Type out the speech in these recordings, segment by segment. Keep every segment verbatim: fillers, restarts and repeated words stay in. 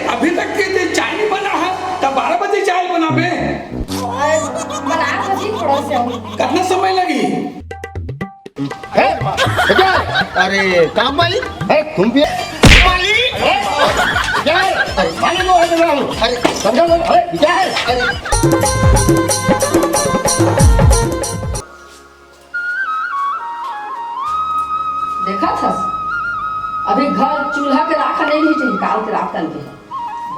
अभी तक के ते चाय नहीं बना है, तब बारह बजे चाय बनाबे। अरे, बना तो जी थोड़ा सा। कितना समय लगी? ए, क्या? अरे, काम वाली? ए, तुम भी वाली? ए, क्या है? अरे, वाली वो है, वाली। अरे, समझा लो, अरे, क्या है? अरे। देखत हस, अभी घर चूल्हा के राख नहीं रही, काल के राख कन के।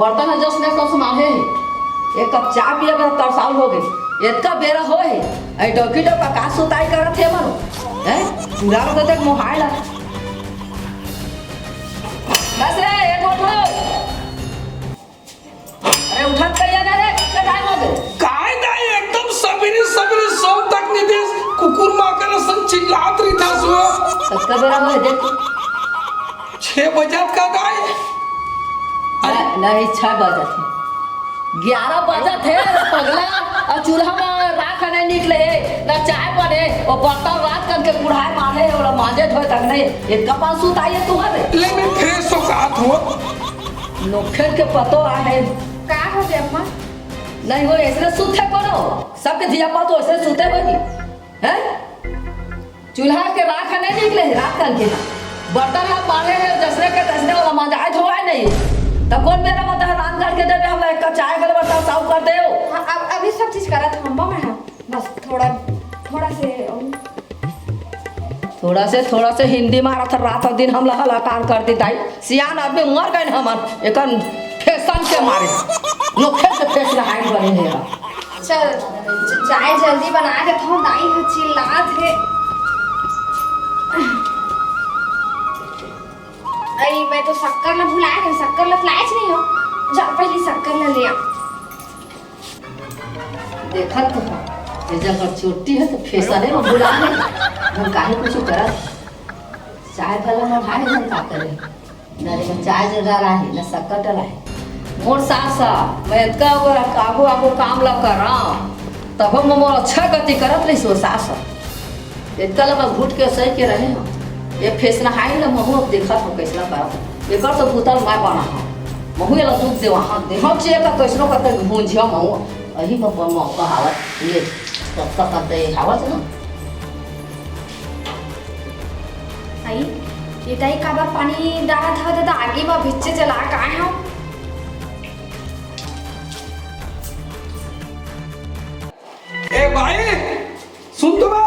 बर्तन ह जस ने तस माढ़े हे। एक कप चाय पिए बर तरसाल हो गे। एतका बेरा हो हे, अई डौकी डौका का सुताई करत हे मनो? हैं? चूल्हा ल तो देख मोहाय ला। बस रे, एक उठ। अरे उठत कहिया ना रे, कतका टाइम हो गे? काय दाई, एकदम सबेरे सबेरे सौ तक नहीं देस, कुकुर माकर असन चिल्लात रहिथस वो। कतका बेरा हो गे देख? छह बजत का दाई? अरे नहीं, छह बजत हे। ग्यारह बजत हे रे पगला, अउ चूल्हा म राख नहीं निकले हे, ना चाय बने, वो बर्तन रात कन के कुढ़ाए माढ़े हे, ओला मांजे धोए तक नहीं, एतका पास सुताई हे तुंहर रे। ले मैं फ्रेश हो का आत हूँ। नोखेल के पतो आहे। का हो गे अम्मा? नहीं हो, ऐसने सुते कोनो। सबके धिया पुता तो ऐसने सुते होही। हैं? चूल्हा के राख नहीं निकले हे, रात कन के। बर्तन ह माढ़े हे, जसने के तसने, ओला मजाए धोआए नहीं। त कोन बेरा म तह रांध करके देबे, हमला एक कप चाय घलो बर्तन साफ कर देव। हाँ, अब, अभी सब चीज करत हूँ अम्मा मैं, हाँ। बस थोड़ा, थोड़ा से, अम, थोड़ा से, थोड़ा से हिंदी मारत ह, रात दिन हमला हलाकान कर दी दाई। सियान आदमी मर गए हमन, एकर फैशन के मारे। नोखे से फैशन हाइट बने हे। चल, च-, चाय जल्दी बना के थो, दाई ह चिल्लात हे। अई, मैं तो शक्कर ला भुलाए हूँ, शक्कर ला लाएच नहीं हो। जा, पहली शक्कर ला ले आ। देखत तो हो, ये जब छोटी है तो फैसले में भुला है। हम काहे कुछ करत? चाय वाला मन आए, हम का करे? ना रे, चाय जरा रहा है, ना शक्कर डला है। मोर सास ह, मैं इतका ओकर आगू आगू काम ला कर रहा हूँ, तब हम मोर अच्छा गति करत रही सो सास ह। एतका लगा घुट के सही के रहे हो। ये फेसना हाई ल महू अब देखत हो कैसना करत हो। एकर तो बुतल मैं बना हो। महू एला दूध देवा, हाँ, देहा चे का कैसनो करते भूंजिया महू। अही म, म, मौका हावत, ये तब तक करते ये हावत ना। आई, ये ताई काबर पानी डालत हवत, त आगी म भिच्चे जला काय हम? ए भाई, सुन तो बा।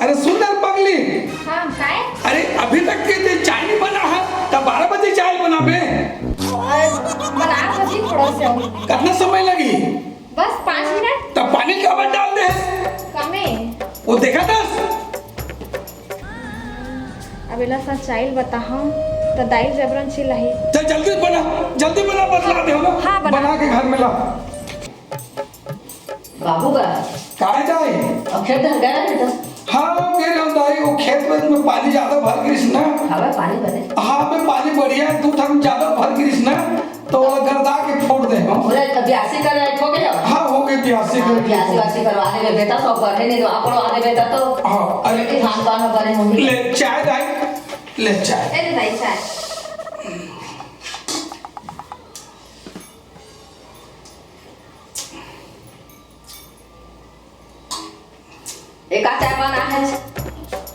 अरे सुन ना पगली। हाँ, काय? अरे अभी तक के ते चाय नहीं बना है, तब बारह बजे चाय बनाबे। अरे, बना तो जी थोड़ा सा। कितना समय लगी? बस पाँच मिनट। तब पानी काबर डाल दे? कमे। वो देखा था? अब एला सच्चाई ल बताहूं त दाई जबरन चिल्लाही। चल जल्दी बना, जल्दी बना, बतला दे हो ना। हाँ, बना। बना के घर में ला। बाबू बा। काय दाई? अब खेत धर गया बेटा? हाँ, कह रहे हो दाई, वो खेत में, में पानी ज्यादा भर गिरिस ना। हवा पानी भरे। हाँ, में पानी बढ़िया, दू ठन ज्यादा भर गिरिस ना, तो वो गर्दा के फोड़ दे हम। बोले, तो ब्यासी कर लायक हो गया? हाँ, हो गए ब्यासी हाँ, कर ब्यासी लायक। वासी करवा दे बेटा, तो बढ़े नहीं, तो आपको आ दे बेटा, तो हाँ, अरे। बेटी धान पान बढ़े होंगे। ले, चाय दाई, ले चाय। ले दाई, चाय। एका चाय बना है।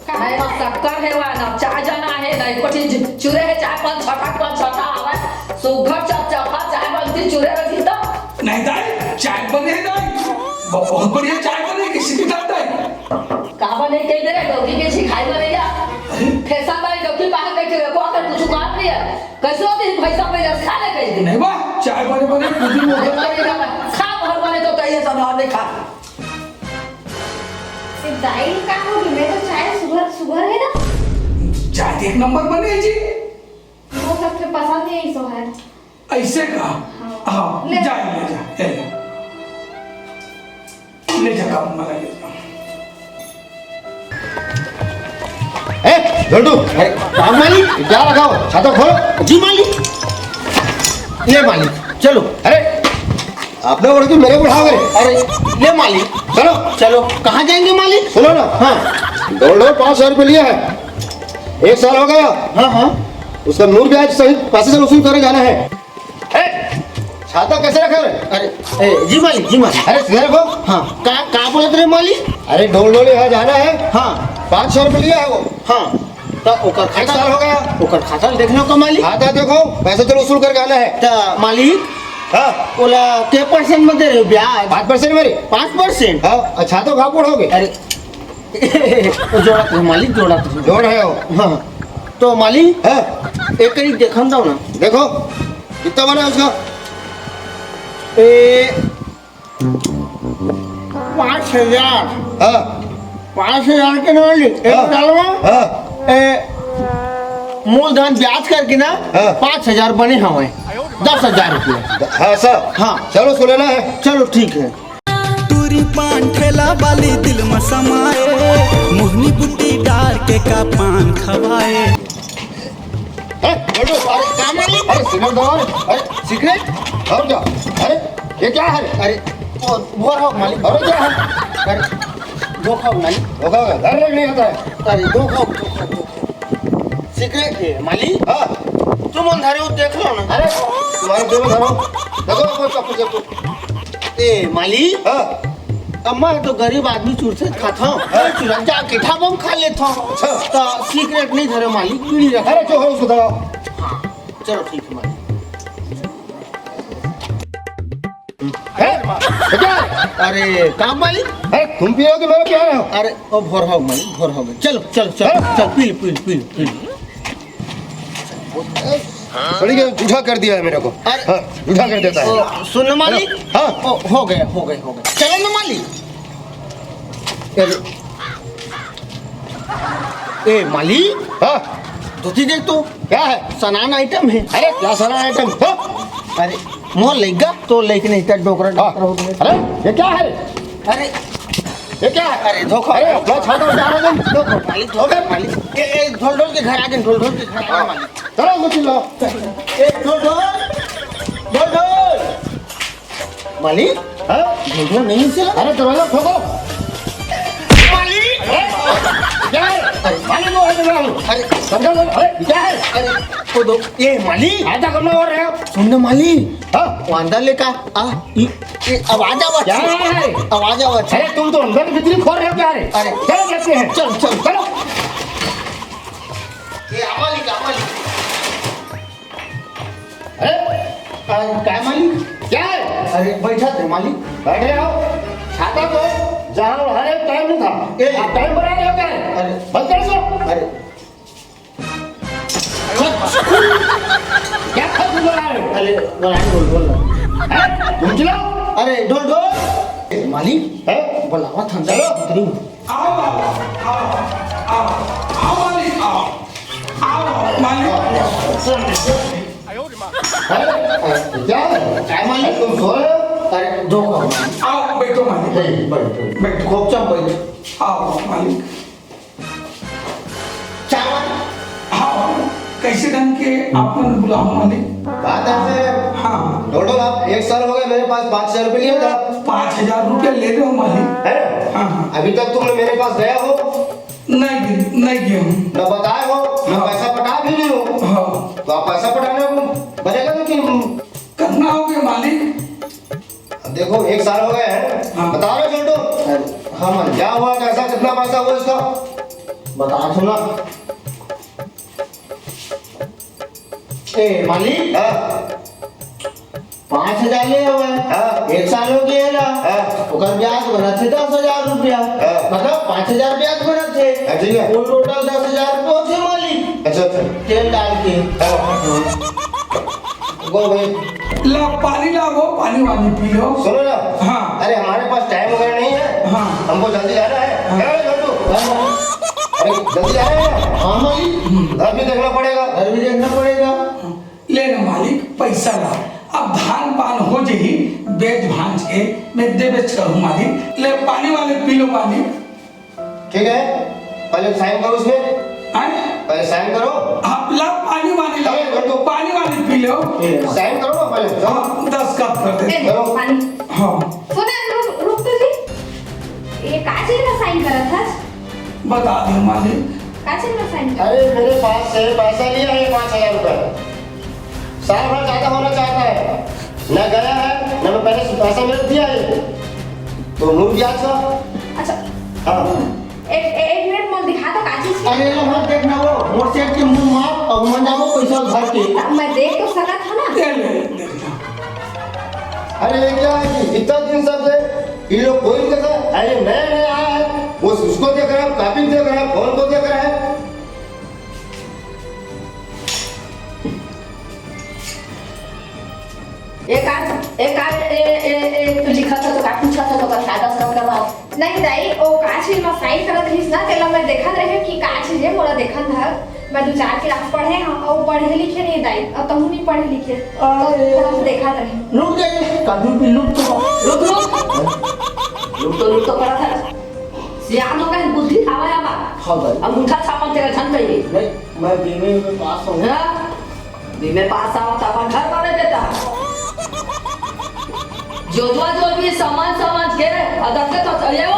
का? नहीं, बस शक्कर है वा, ना चाय जाना है, ना एको चीज चुरे है, चाय पान छटा, पान छटा आवे। सुघर चपचपा चाय बनती चुरे रहती तो। नहीं दाई, चाय बने है दाई। ब-, बहुत बढ़िया चाय बने, किसी की दाई। का बने कह दे रे, डोगी के सिखाई बने या? अरे। फैशन वाली डोगी बाहर बैठे हुए, को अगर कुछ बात नहीं है। कैसे होती है पैसा पे खा ले कह दे। नहीं बा, चाय बने बने, खुद ही मोटा। खा भर बने तो कहिए सब और नहीं खा। ए, दाई, का हो गई? मैं तो चाय सुघर, सुघर है ना? चाय तो एक नंबर बने है जी। वो सबके पसंद है, ऐसो है। ऐसे का? हाँ। हाँ, ले। जा, ले जा, ले जा। ले जा, कप में लगा ले जा। ए, झोंटू, अरे, काम मालिक, क्या रखा हो? छाता खोलो। जी मालिक। ये मालिक, चलो। अरे, आप लोग उड़ के मेरे को उठाओगे? अरे, ये मालिक। चलो, चलो। कहाँ जाएंगे मालिक? सुनो ना। हाँ। डोल डोल पाँच हजार रुपये लिया है। एक साल हो गया। हाँ, हाँ। उसका मूल ब्याज सहित पैसे से वसूल करे जाना है। ए, खाता कैसे रखा है? अरे, ए, जी मालिक, जी मालिक। अरे, सुधर को। हाँ, का, का बोलत रहे मालिक? अरे, डोल डोल यहाँ जाना है। हाँ। पाँच सौ रुपये लिया है वो। हाँ, तो ओकर एक खाता, साल हो गया। ओकर खाता देख लो का मालिक? खाता देखो, पैसे चलो वसूल करके आना है। तो मालिक, हाँ। ओला के परसेंट में दे रहे हो ब्याज? पाँच परसेंट मेरे। पाँच परसेंट? हाँ, अच्छा तो घाव पड़ोगे। अरे, जोड़ा तो मालिक, जोड़ा तो। जोड़ है वो। हाँ, तो मालिक, हाँ। एक करीब देखन दो ना। देखो, कितना बना है उसका? ए, पाँच हजार। हाँ। पाँच हजार के नोट ली। एक हाँ। साल में, हाँ। ए, मूलधन ब्याज करके ना, हाँ। पाँच हजार बने हवे। दस हजार रुपया। हाँ, सर। हाँ। चलो, उसको लेना है। चलो, ठीक है। टूरी पान ठेला वाली दिल में समाए, मोहनी बुद्धि डार के का पान खवाए। हैं? बोलो। अरे, का मालिक? अरे, सिगरेट दो। अरे, सिगरेट? और क्या? अरे, ये क्या है? अरे, वो, वो रहो मालिक। और क्या है? अरे, धोखा हो मालिक। धोखा हो गया। घर नहीं होता है। अरे, धोखा हो, धोखा हो, धोखा हो। सिगरेट है मालिक। हाँ। तुम अंधारे हो, देख लो ना। अरे, तुम्हारे दोनों धरो। देखो, देखो, चप्पू, चप्पू। ए, मालिक। हाँ। अम्मा तो गरीब आदमी चुरसे खात हूँ। हाँ। चुरा जाके ढाबा में खा लेत हूँ। अच्छा। तो सिगरेट नहीं धरे मालिक, बीड़ी रख। अरे, जो हो उसको दबाओ। हाँ, चलो ठीक है मालिक। हैं? ये क्या है? अरे, का मालिक? अरे, तुम पियोगे, मेरे पिया रहे हो? अरे, ओ, भोर हो मालिक, भोर हो गए। चलो, चलो, चलो, हैं? चल, P low, P low, P low, P low. सड़ी के जूठा कर दिया है मेरे को। अरे, हाँ, जूठा कर देता है। ओ, सुन ना मालिक। हाँ। ओ, हो गए, हो गए, हो गए। चलो ना मालिक। ए, ए, मालिक। हाँ। धोती देख तो। क्या है? सनान आइटम है। अरे, क्या सनान आइटम? हाँ? अरे, मोर लइका तो लेके नहीं था, डोकरा, हाँ। डोकरा हो गया। अरे, ये क्या है? अरे, ये क्या है? अरे, धोखा। अरे, अपना छाता उतारो तुम। धोखा, मालिक, धोखा, मालिक। ए, ए, ढोल ढोल के घर आ गए, ढोल ढोल के घर आ गए, मालिक। चलो, कुछ लो। ए, ढोल ढोल, ढोल ढोल। मालिक? हाँ? ढोल ढोल नहीं है। अरे, दरवाजा ठोको। मालिक? अरे, क्या है? अरे, मालिक, वो है, दरवाजा। अरे, समझा लो। अरे, क्या है? अरे, वो दो, ये मालिक? आधा कमरा और है। सुन ना मालिक। हाँ? वो अंदर लेका आ, ई, ई आवाज आवत क्या है। है? आवाज आवत है। अरे, तुम तो अंदर बिजली खोल रहे हो क्या रे? अरे। चलो, देखते हैं। चल, चल। चलो। ये आवा लिख, आवा लिख। अरे, अरे, काय मालिक? क्या है? अरे, बैठा थे मालिक। बैठे हो? छाता तो जहाँ हर एक टाइम नहीं था। ए। आप टाइम बना रहे हो क्या है? अरे। बंद कर दो। अरे। क्या खा तुम लोग आ रहे हो? अरे, बोला, बोल, बोल। हैं? तुम चलाओ। अरे, ढोल, ढोल। ए, मालिक, हैं? बुलावा था। चलो। उतरी। आओ, आओ, आओ, आओ, आओ, मालिक, आओ। आओ, मालिक। अरे, अरे, क्या है? क्या मालिक, तुम सो रहे हो? अरे, धोखा। आओ, बैठो, मालिक। नहीं, बैठो। बैठो। खूब चम बैठो। आओ, मालिक। चावल। हाँ, कैसे ढंग के आप मन बुलाओ मालिक? बात ऐसे है। हाँ। ढोल ढोल, आप एक साल हो गए मेरे पास पाँच हजार रुपये लिया था। पाँच हजार रुपये ले रहे हो मालिक? है? हाँ, हाँ। अभी तक तुमने मेरे पास गया हो? नहीं, नहीं गया हूँ। न बताए हो, न हाँ। पैसा पटा भी नहीं हो। हाँ। तो आप पैसा पटाने को बनेगा तो कि करना होगा मालिक। अब देखो, एक साल हो गया है। हाँ। बता रहे हो छोटू? अरे, हाँ मालिक। क्या हुआ, कैसा, कितना पैसा हुआ इसका? बता दो ना। ए, मालिक। हाँ। पाँच हजार ले हुआ है। हाँ। एक साल हो गया ना। हाँ। ओकर ब्याज बनत है दस हजार रुपया। हाँ। मतलब, पाँच हजार ब्याज बनत है। हाँ, ठीक है। कुल टोटल दस हजार रुपया होत है, मालिक। अच्छा, अच्छा। तेल डाल के। हाँ। हाँ। गो भाई। ला, पानी ला, वो पानी वानी पी लो। सुनो ना। हाँ। अरे, हमारे पास टाइम वगैरह नहीं है। हाँ। हमको जल्दी जाना है। हाँ। क्या है, छोटू? हाँ। अरे, जल्दी जाना है ना। हाँ, मालिक। घर भी देखना पड़ेगा। घर भी देखना पड़ेगा। ले ना, मालिक, पैसा ला। अब धान पान हो जही, बेच भांज के मैं देबेच करहूँ, मालिक। ले, पानी वाले पी लो, मालिक। ठीक है, पहले साइन करो उसमें। हैं? पहले साइन करो। आप ला, पानी वानी ला। अरे, कर दो। पानी वानी पी लो। ए, साइन करो ना पहले, जाओ। हाँ, दस्तखत कर दे। ए, करो। पानी। हाँ। सुन ना, रुक, रुक तो जी। ये का चीज का साइन करत हस? बता दे मालिक। का चीज का साइन करत? अरे, मेरे पास से पैसा लिया है पाँच हजार रुपए। साल भर ज्यादा होना चाहता है। ना गया है, ना मैं पहले से पैसा मेरे दिया है। तो मुड़ गया था। अच्छा। हाँ। एक, एक मिनट, मोला दिखा तो का चीज। अरे, एला मत देखना, वो मोर सेठ के मुंह मार, अउ मन जाबो पैसा उधार के। मैं देख तो सकत हूँ ना। ले, ले, देख ला। अरे, ये क्या है कि इतना दिन सब दे, ये लोग कोई नहीं देखा? अरे, नया नया आया है, वो उसको देख रहा है, कॉपी देख रहा है, फोन को देख रहा है। ए का, ए का, ए, ए, ए, तू लिखत हस तो का पूछत हस तो का फायदा सब का बात? नहीं दाई, ओ का चीज में साइन करत रहिस ना, तेला मैं देखत रहे कि का चीज है, मोला देखन धर। मैं दू चार क्लास पढ़े हूँ, और पढ़े लिखे नहीं दाई, और तहूँ नहीं पढ़े लिखे, तो अरे। थोड़ा सा देखत रहे। लूट गए, कभी भी लूट तो, लूट, लूट। लूट तो, लूट तो पड़ा था। सियान हो गए, बुद्धि आवा आवा। हाँ भाई। अंगूठा छापन तेरा झन कहिए। नहीं, मैं बीमे में पास हूँ। हाँ? बीमे पास आवा तो अपन घर बने देता। जो जो जो भी समझ समझ के अदर से तो चलिए वो।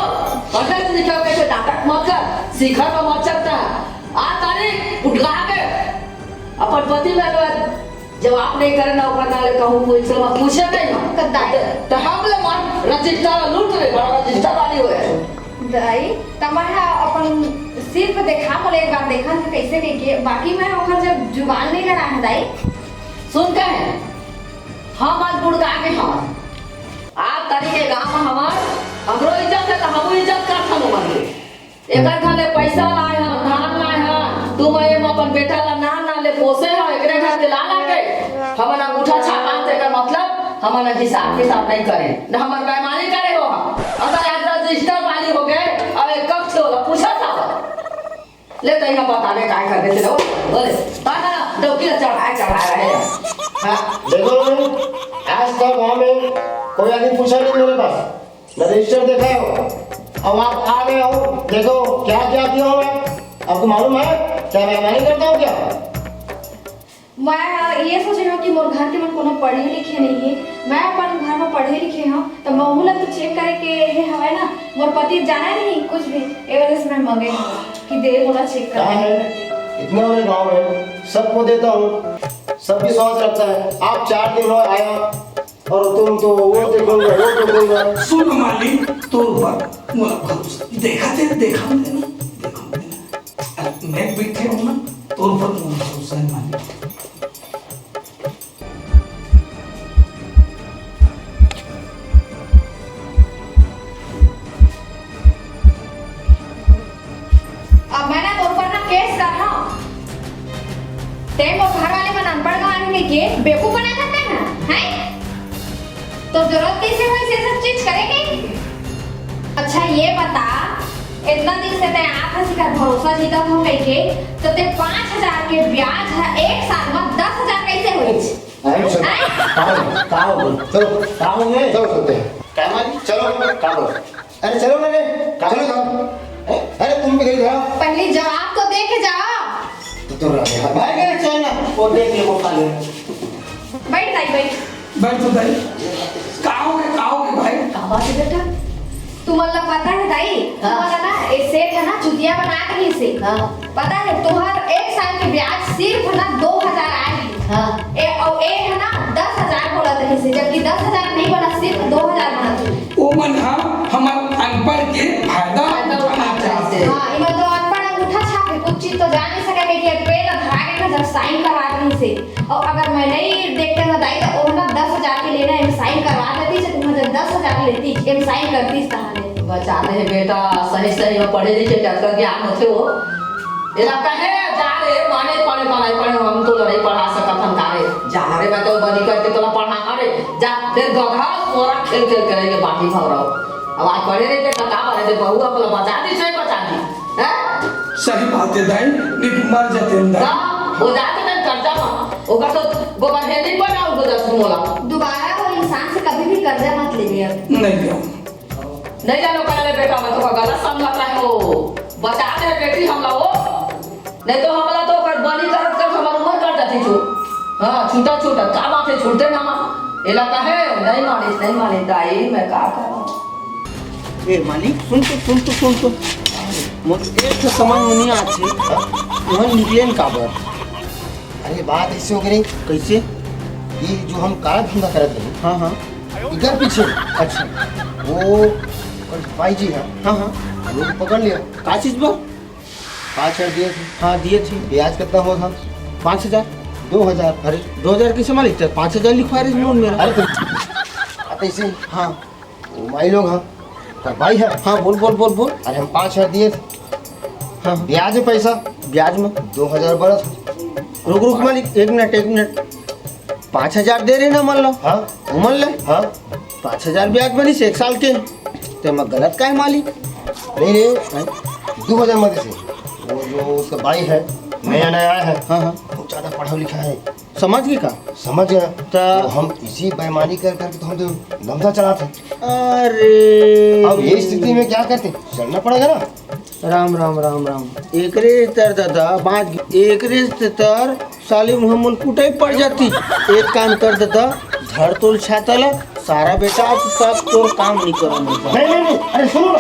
अदर से लिखा कैसे नाटक मत कर, सीखा तो मत सकता। आ तारीख उठला के अपन पति में जवाब नहीं करे ना, ओकर नाले कहूँ कोई से मत पूछे नहीं हम। कद्दाय। तो हम ले मन रजिस्टर लूट ले, बड़ा रजिस्टर वाली हो है। दाई, त मैं ह अपन सिर्फ देखा, मोला एक बार देखन से कैसे कह के, बाकी मैं ओकर जब जुबान नहीं लड़ा है दाई। सुन के है, हम आज गुड़गा के हमार। आज तारीख के गांव में हमार, हमरो इज्जत है तो हमहू इज्जत करत हम ओमन के। एकर खाले पैसा लाए हन, धान लाए हन, तू मैं एम अपन बेटा ला नान नान ले पोसे हव, एकरे घर के ला ला के हमन अंगूठा छापान, तेकर मतलब हमन हिसाब किताब नहीं करे, न हमर बेईमानी करे हो हम। अगर आज रजिस्टर वाली हो गए, अब एक कब से होला पूछा था? ले तो यहाँ बतावे काय कर देते रहो, बोले ताना डौकी ला चढ़ाए चढ़ाए रहे हैं। हाँ। देखो, आज तक गाँव में कोई आदमी पूछा नहीं मेरे पास। मैं रजिस्टर देखा हो, अब आप आ गए हो, देखो क्या क्या किया हो। आपको मालूम है क्या मैं नहीं करता हूँ क्या? मैं ये सोचे हूँ कि मोर घर के मन कोनो पढ़े लिखे नहीं है, मैं अपन घर में पढ़े लिखे हूँ, तो महू ला तो चेक करे के हे हवय ना। मोर पति जाना नहीं कुछ भी, ए वजह से मैं मंगे हूँ कि दे मोला चेक कर। क्या है, इतना बड़े गाँव में सबको देता हूँ, सब विश्वास रखता है। आप चार दिन हो आया, और तुम तो वो देखोगे, वो देखोगे। सुन मालिक, तोर ऊपर मोला भरोसा। देखा थे, देखा देना, देखा देना। अरे, मैं बैठे हूँ ना, तोर ऊपर मोला भरोसा है मालिक। अब मैं ना तोर ऊपर ना केस कर रहा हूँ। ते मोर घर वाले मन अनपढ़ गंवार हे कहिके बेवकूफ बना सकता है ना, हैं? तो जरूरत कैसे होइस ये सब चीज करे के? अच्छा ये बता, इतना दिन से ते आप हंसी का भरोसा जीतत हो कहिके, तो ते पाँच हजार के ब्याज है एक साल में दस हजार कैसे होइस? अरे चलो, हैं? का हो गया? का हो गया? चलो। का हो गया? चलो सोते हैं। क्या मारी? चलो, का हो? अरे चलो ना रे, चलो ना। ए, अरे तुम भी गई था। पहले जवाब तो दे के जाओ। तो तुम रह गया। भाई मेरे चल ना, वो देख ले, वो खा ले। बैठ दाई, बैठ। बैठ तो दाई। का हो गए, का हो गए भाई? का बात है बेटा? तुमन ला पता है दाई, हाँ। तुमन ला ना, ए सेठ है ना, चुतिया बना के ही से। हाँ। पता है, तुम्हार एक साल के ब्याज सिर्फ ना दो हजार आए रही। हाँ। ए, और ए है ना, दस हजार बोलत रहिस हे, जबकि दस हजार नहीं बोला, सिर्फ दो हजार बोलत रहिस। ओमन ह हमर अनपढ़ के फायदा फायदा उठाना उठाना चाहते। चाहते। हाँ, इमन तो अनपढ़ अंगूठा छाप के कुछ चीज तो जान नहीं सके कि पेन धरा के जब साइन करवा रहिस हे। और अगर मैं नहीं देखते ना दाई, तो ओमन दस हजार के लेना, एम साइन करवा देती, जब तुम जब दस हजार लेती, एम साइन करती, तहाने। बचा दे हे बेटा, सही सही में पढ़े लिखे के अतका ज्ञान होथे वो। एला कहे, "जा रे, माने पढ़े, पढ़ाई पढ़े, हम तो नहीं पढ़ा सकत हन का रे। जा रे, मैं तो बनी करके तोला पढ़ा रे। जा, फिर गधा सोरा खेल खेल के रहिए बाटी भौरा।" अब आज पढ़े रहिते त का बात हे, बहू अपना बचा दी, सही बचा दी। हैं? सही बात है दाई, नहीं तो मर जाते हैं दाई। का? हो जाते हैं कर्जा में। ओकर तो गोबर है नहीं बना, वो दस मोला। दोबारा वो इंसान से कभी भी कर्जा मत लेबे अब। नहीं लिया। नहीं जानो काहे बेटा, मैं तो गलत समझत रहे हो। बचा दे बेटी हमला वो। नहीं तो हमला तो ओकर बनी करत करत हमर उम्र कट जाती छो। हाँ, छूटा छूटा, का बात है, छूटते ना हम। एला कहे, नहीं मानिस, नहीं मानिस, दाई, मैं का करूँ? ए मालिक, सुन तो, सुन तो, सुन तो। मोर एक ठो समझ में नहीं आत हे। वहाँ निकले न काबर? अरे बात ऐसे हो गई। कैसे? ये जो हम काला धंधा करत रहे, हाँ हाँ। इधर पीछे। अच्छा। वो भाई जी है। हाँ हाँ। लोग पकड़ लिया। का चीज बा? पाँच हजार दिए थे। हाँ, दिए थे। ब्याज कितना हुआ था? पाँच हजार। दो हजार। अरे, दो हजार कैसे मालिक? पाँच हजार लिखवा रहे लोन मेरा। अरे तो, अरे तो इसे, हाँ। वो माई लोग, हाँ। तो भाई है। हाँ, बोल बोल बोल बोल। अरे हम पाँच हजार दिए थे। हाँ। ब्याज में पैसा? ब्याज में? दो हजार बड़ा था। रुक रुक मालिक, एक मिनट, एक मिनट। पाँच हजार दे रहे ना, मान लो। हाँ। वो मान ले। हाँ। पाँच हजार ब्याज बनिस एक साल के। ते मैं गलत का है मालिक? नहीं रे, दो हजार मत इसे। वो जो उसका भाई है, नया नया आया है। हाँ हाँ। वो ज्यादा पढ़ा लिखा है। समझ गए का? समझ गया। तो तो हम इसी बेईमानी कर करके तो हम तो धंधा चलाते हैं। अरे। अब ये स्थिति में क्या करते? चलना पड़ेगा ना। राम राम राम राम। एकरे तर दादा बात, एकरे तर साली हमन कुटाई पड़ जाती। एक काम कर दादा, धर तोल छाता ला, सारा बेटा आज तक तोर काम नहीं करो मैं। नहीं नहीं नहीं, अरे सुनो ना।